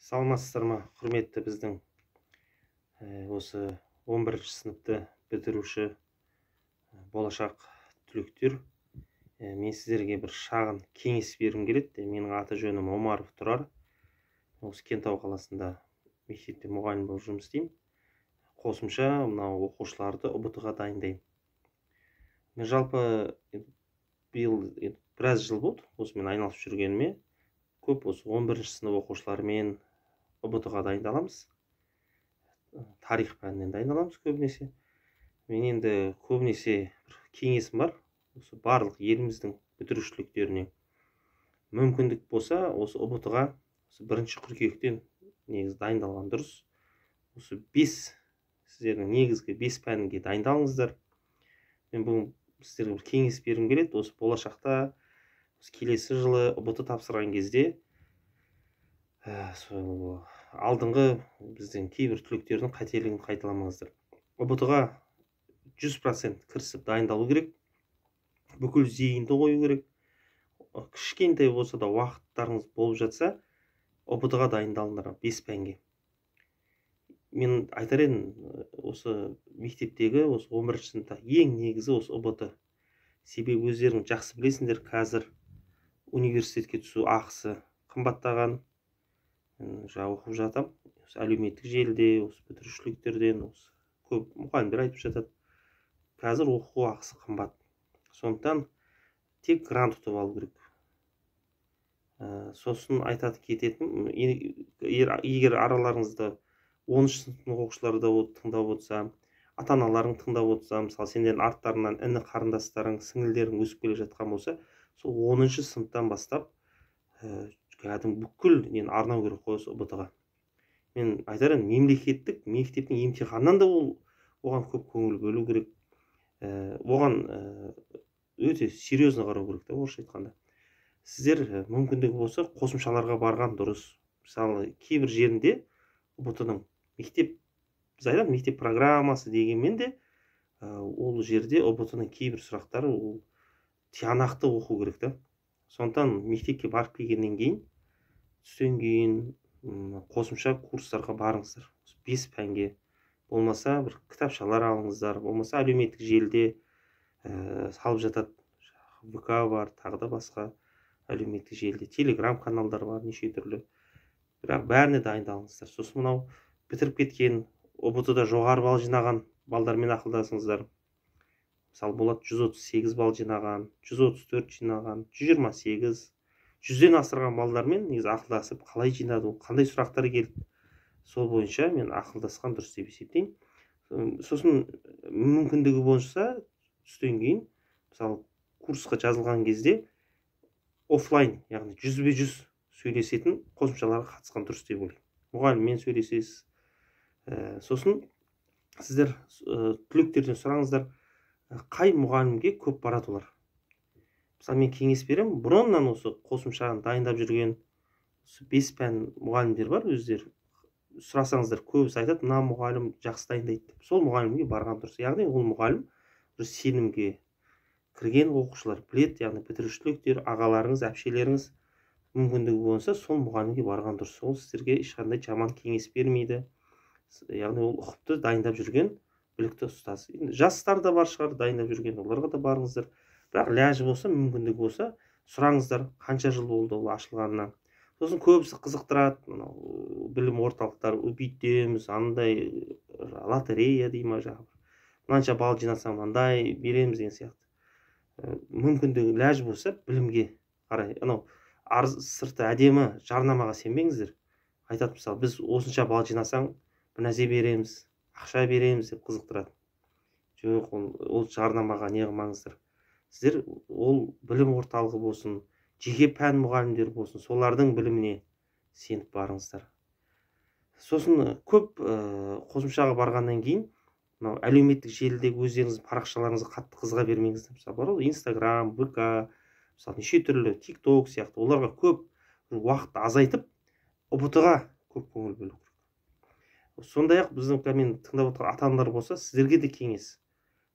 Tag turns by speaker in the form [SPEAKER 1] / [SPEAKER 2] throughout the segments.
[SPEAKER 1] Саламатсыздар ма, құрметті біздің осы 11 сыныпты бітіруші болашақ түлектер. Мен сіздерге бір шағын кеңес бергім келеді. Менің аты жөнім Омаров Тұрар. Осы Кентау қаласында мектепте мұғалім болып жұмыс істеймін. Қосымша мынау оқушыларды ҰБТ-ға дайындаймын. Мен жалпы биыл біраз жыл болды осымен айналысып жүргеніме. Көп осы 11 сынып оқушыларымен ҰБТ-ға дайындаламыз. Тарих пәнінен дайындаламыз көбінесе. Мен енді көбінесе бір кеңесім бар. Осы барлық еліміздің бітіруші түлектеріне мүмкіндік болса, осы ҰБТ-ға осы 1 қыркүйектен негізі дайындалған дұрыс. Осы бес, сіздердің негізгі бес пәнге дайындалыңыздар. Мен бүгін сіздерге бір кеңес бергім келеді. Осы болашақта, осы келесі жылы ҰБТ тапсырған кезде сол алдыңғы біздің кейбір түлектердің қателігін қайталамаңыздар. ҰБТ-ға 100% кірісіп дайындалу керек, бүкіл зейінді қою керек. Кішкентай болса да уақыттарыңыз болып жатса, ҰБТ-ға дайындалыңдар бес пәнге. Мен айтар едім, осы мектептегі осы 11 сыныпта ең негізі осы ҰБТ. Себебі өздерің жақсы білесіңдер, қазір университетке түсу ақысы қымбаттаған. Жаңа оқып жатамын осы әлеуметтік желіде, осы бітіруші түлектерден, осы көп мұғалімдер айтып жатады, қазір оқу ақысы қымбат, сондықтан тек грант ұтып алу керек. Сосын айтады кететінім, егер араларыңызда 10-сыныптың оқушылары да тыңдап отырса, ата аналарың тыңдап отырса, мысалы, сендердің арттарыңнан іні қарындастарың, сіңілдерің өсіп келе жатқан болса, сол 10-сыныптан бастап кәдімгі бүкіл нені арнау керек қой осы ҰБТ ға. Мен айтар едім, мемлекеттік мектептің емтиханынан да ол оған көп көңіл бөлу керек, оған өте серьезно қарау керек та, орысша айтқанда. Сіздер мүмкіндігі болса, қосымшаларға барған дұрыс. Мысалы, кейбір жерінде ҰБТ ның мектеп, біз айтамыз мектеп программасы дегенмен де, ол жерде ҰБТ ның кейбір сұрақтары, ол тиянақты оқу керек та. Сондықтан мектепке барып келгеннен кейін, түстен кейін қосымша курстарға барыңыздар бес пәнге. Болмаса бір кітапшалар алыңыздар, болмаса әлеуметтік желіде салып жатады, ВК бар, тағы да басқа әлеуметтік желіде телеграм каналдар бар неше түрлі, бірақ бәріне дайындалыңыздар. Сосын мынау бітіріп кеткен, ҰБТ да жоғары балл жинаған балдармен ақылдасыңыздар. Мысалы, болады 138 балл жинаған, 134 жинаған, 128, 100-ден асырған балдармен негізі ақылдасып, қалай жинады ол, қандай сұрақтар келді, сол бойынша мен ақылдасқан дұрыс деп есептеймін. Сосын мүмкіндігі болса, түстен кейін, мысалы, курсқа жазылған кезде офлайн, яғни жүзбе жүз сөйлесетін қосымшаларға қатысқан дұрыс деп ойлаймын. Мұғаліммен сөйлесесіз. Сосын сіздер түлектерден сұраңыздар, қай мұғалімге көп барады олар. Мысалы, мен кеңес беремін, бұрыннан осы қосымшаны дайындап жүрген осы бес пән мұғалімдер бар, өздері сұрасаңыздар, көбісі айтады, мына мұғалім жақсы дайындайды деп. Сол мұғалімге барған дұрыс. Яғни ол мұғалім уже сенімге кірген, оқушылар біледі, яғни бітіруші түлектер, ағаларыңыз, әпшелеріңіз, мүмкіндігі болса, сол мұғалімге барған дұрыс. Ол сіздерге ешқандай жаман кеңес бермейді, яғни ол ұқыпты дайындап жүрген білікті ұстаз. Енді жастар да бар шығар дайындап жүрген, оларға да барыңыздар. Бірақ ләжі болса, мүмкіндігі болса, сұраңыздар, қанша жыл болды ол ашылғанына. Сосын көбісі қызықтырады мынау білім орталықтары, бүйтеміз, андай лотерея дей ма, жаңағы мынанша балл жинасаң, мынандай береміз деген сияқты. Мүмкіндігі, ләж болса, білімге қарай, анау арыз, сырты әдемі жарнамаға сенбеңіздер. Айтады, мысалы, біз осынша балл жинасаң, бір нәрсе береміз, ақша береміз деп қызықтырады. Жоқ, ол жарнамаға не қылмаңыздар. Сіздер ол білім орталығы болсын, жеке пән мұғалімдері болсын, солардың біліміне сеніп барыңыздар. Сосын көп қосымшаға барғаннан кейін мынау әлеуметтік желідегі өздеріңіздің парақшаларыңызға қатты қызыға бермеңіздер. Мысалы, бар ғой Инстаграм, ВК, мысалы, неше түрлі Тик Ток сияқты, оларға көп уақытты азайтып, ҰБТ ға көп көңіл бөлу керек. Сондай ақ біздің мен тыңдап отырған ата аналар болса, сіздерге де кеңес: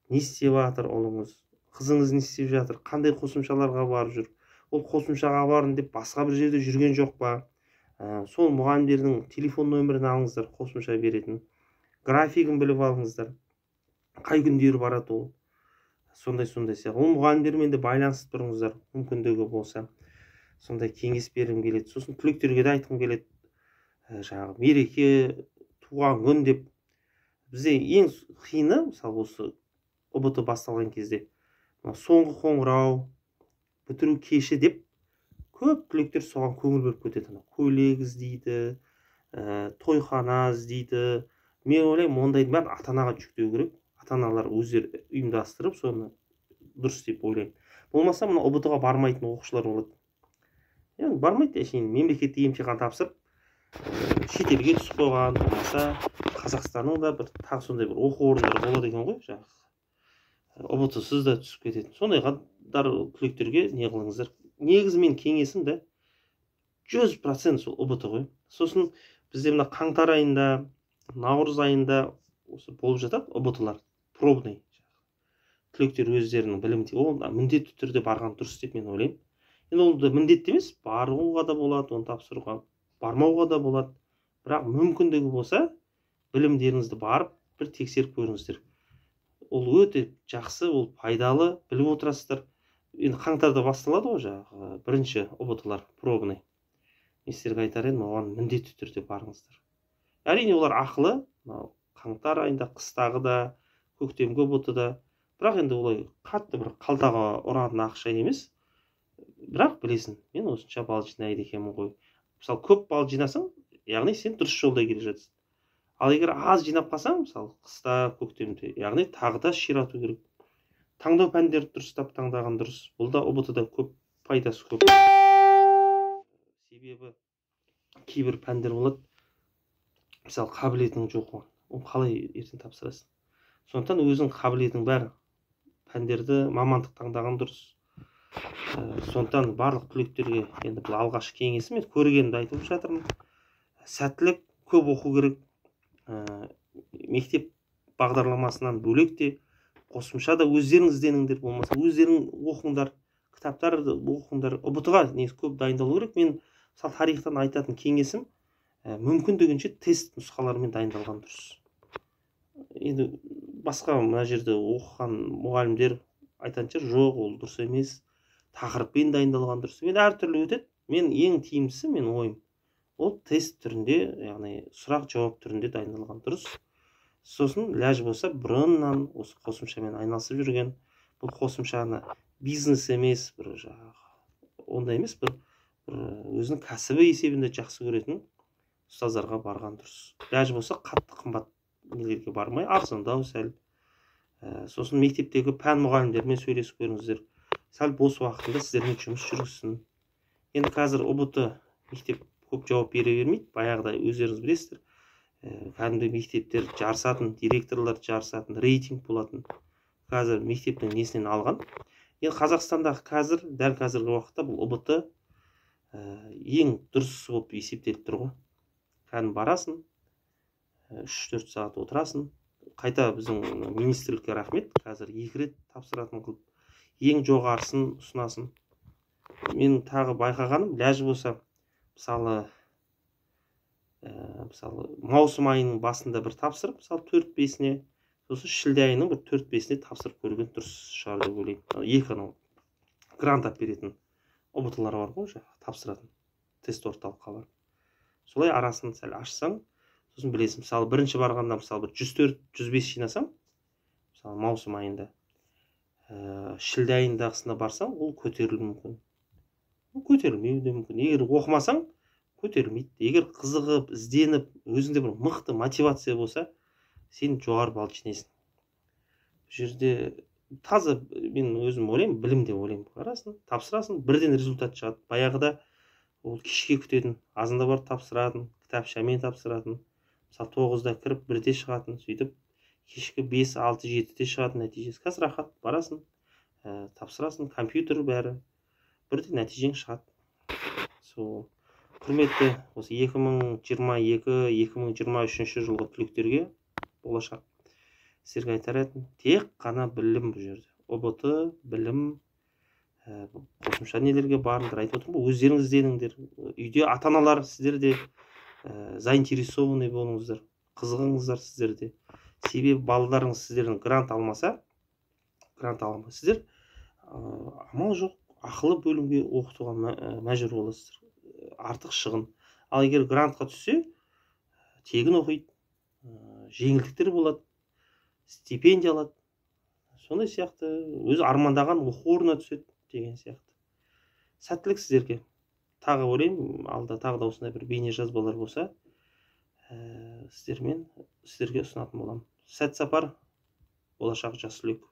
[SPEAKER 1] не істеп жатыр ұлыңыз, қызыңыз, не істеп жатыр, қандай қосымшаларға барып жүр, ол қосымшаға бардым деп басқа бір жерде жүрген жоқ па? Сол мұғалімдердің телефон нөмірін алыңыздар, қосымша беретін. Графигін біліп алыңыздар. Қай күндері барады ол. Сондай сияқты. Ол мұғалімдермен де байланысып тұрыңыздар, мүмкіндігі болса. Сондай кеңес бергім келеді. Сосын түлектерге де айтқым келеді. Жаңағы мереке, туған күн деп. Бізде ең қиыны, мысалы, осы ҰБТ басталған кезде соңғы қоңырау, бітіру кеші деп көп түлектер соған көңіл бөліп кетеді. Көйлек іздейді, тойхана іздейді. Мен ойлаймын, ондайдың бәрін ата-анаға жүктеу керек. Ата-аналар өздері ұйымдастырып, соны дұрыс деп ойлаймын. Болмаса мына ҰБТ-ға бармайтын оқушылар болады. Яғни бармайды, әшейін мемлекеттік емтихан тапсырып, шетелге түсіп қойған, болмаса Қазақстанның да бір тағы сондай бір оқу орындары болады екен ғой, жаңағы ҰБТ-сыз да түсіп кететін. Сондайға түлектерге не қылыңыздар. Негізі мен кеңесім да 100% сол ҰБТ ғой. Сосын бізде мына қаңтар айында, наурыз айында осы болып жатады ҰБТ-лар, пробный. Түлектер өздерінің білімін, ол міндетті түрде барған дұрыс деп мен ойлаймын. Енді ол да міндетті емес, баруға да болады, оны тапсыруға, бармауға да болады. Бірақ мүмкіндігі болса, білімдеріңізді барып бір тексеріп көріңіздер. Ол өте жақсы, ол пайдалы, біліп отырасыздар. Енді қаңтарда басталады ғой жаңағы бірінші ҰБТ-лар пробный. Мен сіздерге айтар едім, оған міндетті түрде барыңыздар. Әрине олар ақылы, мынау қаңтар айында, қыстағы да, көктемгі ҰБТ да. Бірақ енді олай қатты бір қалтаға ұратын ақша емес. Бірақ білесің, мен осынша балл жинайды екенмін ғой. Мысалы, көп балл жинасаң, яғни сен дұрыс жолда келе жатсың. Ал егер аз жинап қалсаң, мысалы, қыста, көктемде, яғни тағы да ширату керек. Таңдау пәндерді дұрыстап таңдаған дұрыс. Бұл да ҰБТ-да көп пайдасы көп. Себебі кейбір пәндер болады, мысалы, қабілетің жоқ оған. Оны қалай ертең тапсырасың? Сондықтан өзің қабілетің бар пәндерді, мамандық таңдаған дұрыс. Сондықтан барлық түлектерге енді бұл алғашқы кеңесім, мен көргенімді айтып жатырмын. Сәттілік, көп оқу керек. Мектеп бағдарламасынан бөлек те қосымша да өздерің ізденіңдер, болмаса өздерің оқыңдар, кітаптарды оқыңдар. ҰБТ-ға негізі көп дайындалу керек. Мен мысалы тарихтан айтатын кеңесім, мүмкіндігінше тест нұсқаларымен дайындалған дұрыс. Енді басқа мына жерде оқыған мұғалімдер айтатын шығар, жоқ, ол дұрыс емес, тақырыппен дайындалған дұрыс. Мен әртүрлі өтеді. Мен ең тиімдісі, мен ойым, ол тест түрінде, яғни сұрақ жауап түрінде дайындалған дұрыс. Сосын ләж болса бұрыннан осы қосымшамен айналысып жүрген, бұл қосымшаны бизнес емес, бір жаңағы ондай емес, бір өзінің кәсібі есебінде жақсы көретін ұстаздарға барған дұрыс. Ләж болса қатты қымбат нелерге бармай, арзандау сәл. Сосын мектептегі пән мұғалімдерімен сөйлесіп көріңіздер. Сәл бос уақытында сіздермен жұмыс жүргізсін. Енді қазір ҰБТ мектеп көп жауап бере бермейді. Баяғыда өздеріңіз білесіздер, кәдімгі мектептер жарысатын, директорлар жарысатын, рейтинг болатын. Қазір мектептің несінен алған. Енді Қазақстандағы қазір, дәл қазіргі уақытта бұл ҰБТ ең дұрыс болып есептеліп тұр ғой. Кәдімгі барасың, 3-4 сағат отырасың. Қайта біздің министрлікке рахмет, қазір 2 рет тапсыратын қылып, ең жоғарысын ұсынасын. Мен тағы байқағаным, ләж болса, мысалы маусым айының басында бір тапсырып, мысалы 4-5-іне, сосын шілде айының бір 4-5-іне тапсырып көрген дұрыс шығар деп ойлаймын. Екі анау грант алып беретін ҰБТ-лар бар ғой, жаңағы тапсыратын тест орталыққа барып. Солай арасын сәл ашсаң, сосын білесің, мысалы бірінші барғанда мысалы бір 104-105 жинасаң, мысалы маусым айында, шілде айындағысына барсаң, ол көтерілуі мүмкін. Көтерілмеуі де мүмкін. Егер оқымасаң, көтерілмейді. Егер қызығып, ізденіп, өзіңде бір мықты мотивация болса, сен жоғары балл жинайсың. Бұл жерде таза мен өзім ойлаймын, білім деп ойлаймын. Қарасың, тапсырасың, бірден результат шығады. Баяғыда ол кешке күтетін, азанда барып тапсыратын, кітапшамен тапсыратын. Мысалы 9-да кіріп, 1-де шығатын, сөйтіп кешкі 5, 6, 7-де шығатын нәтижесі. Қазір рахат, барасың, тапсырасың, компьютер бәрі, бірден нәтижең шығады. Сол құрметті осы 2022-2023 жылғы түлектерге болашақ сіздерге айтар едім, тек қана білім бұл жерде. ҰБТ, білім, Қосымша нелерге барыңдар, айтып отырмын ғой, өздеріңіз ізденіңдер. Үйде ата аналар, сіздер де заинтересованный болыңыздар, қызығыңыздар сіздер де. Себебі балаларыңыз сіздердің грант алмаса, грант ала алмай, сіздер амал жоқ, ақылы бөлімге оқытуға мәжбүр боласыздар, артық шығын. Ал егер грантқа түссе, тегін оқиды, жеңілдіктер болады, стипендия алады, сондай сияқты, өзі армандаған оқу орнына түседі деген сияқты. Сәттілік сіздерге. Тағы ойлаймын, алда тағы да осындай бір бейне жазбалар болса, сіздерге ұсынатын боламын. Сәт сапар, болашақ жас түлек.